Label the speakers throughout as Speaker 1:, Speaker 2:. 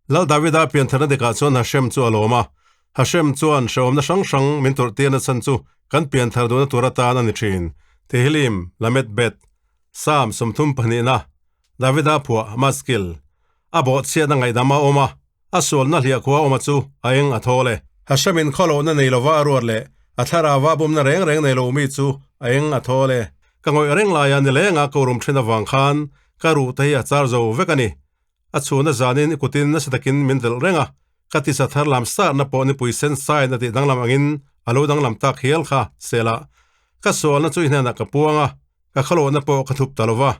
Speaker 1: Lal Davida piantharna dikah chuan Hashem chu a lawm a. Hashem chuan hrehawmna hrang hrang min tawrhtirna chhan chu kan pianthar duhna tur atan a ni thin. Tehillim, Lamed Bet, Psalm 32na, Davida phuah, Maskil. A bawhchhiatna ngaihdam a awm a, a sualna hliahkhua awma chu a eng a thawl e. Hashemin khawlohna nei lova a ruat leh a thlarauva bumna reng reng nei lo mi chu a eng a thawl e. Ka ngawih reng laia nilenga ko rum thin avang khan ka ruh te hi a char zo vek a ni. A chhuna zanin i kutin nasa takin min delh reng a, ka tisa thar lam sarna pawh nipui sen sain a tih danglam angin a lo danglam tak hial kha, sela. Ka sualna chu i hnenah ka puang a, ka khawlohna pawh ka thup ta lo va.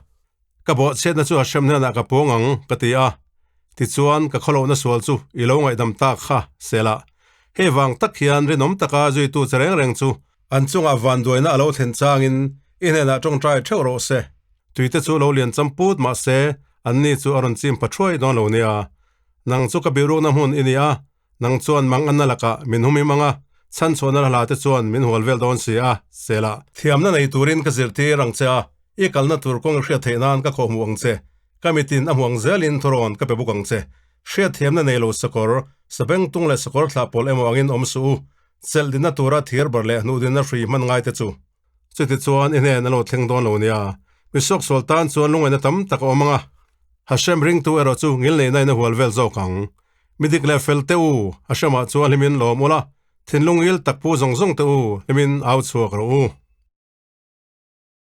Speaker 1: Ka bawhchhiatna chu Hashem hnenah ka puang ang, ka ti a. Tichuan, ka khawlohna sual chu i lo ngaihdam tak kha, sela. Hei vang tak hian rinawm taka zuitu che reng reng chu an chungah vanduaina a lo thlen changin i hnenah tawngtai theuh rawh se. Tuite chu lo lian cham put mah se, anni chu a rawn chim pha thuai dawn lo nia. Nang chu ka bihrukna hmun i ni a, nang chuan mang anna lakah min hum im ang a, chhanchhuahna hla te chuan min hual vel dawn si a, Selah. Thiamna nei turin ka zirtir ang che a, i kalna tur kawng hriat theih nan ka khawhmuh ang che. Ka mitin a hmuang zelin thurawn ka pe bawk ang che. Hriatthiamna nei lo sakawr, sabengtung leh sakawr thlah pawlh emaw angin awm suh u. Chelh dinna tura thir bar leh hnuh dinna hrui hman ngai te chu. Chutichuan i hnen a lo thleng dawn lo nia. Mi suaksual tan chuan lungaihna tam tak a awm ang a, Hashem ringtu erawh chu ngilneihna in a hual vel zawk ang. Mi dik leh fel teh u, Hashemah chuan hlimin lawm ula, thinlung ngil tak pu zawng zawng teh u, hlimin au chhuak rawh u.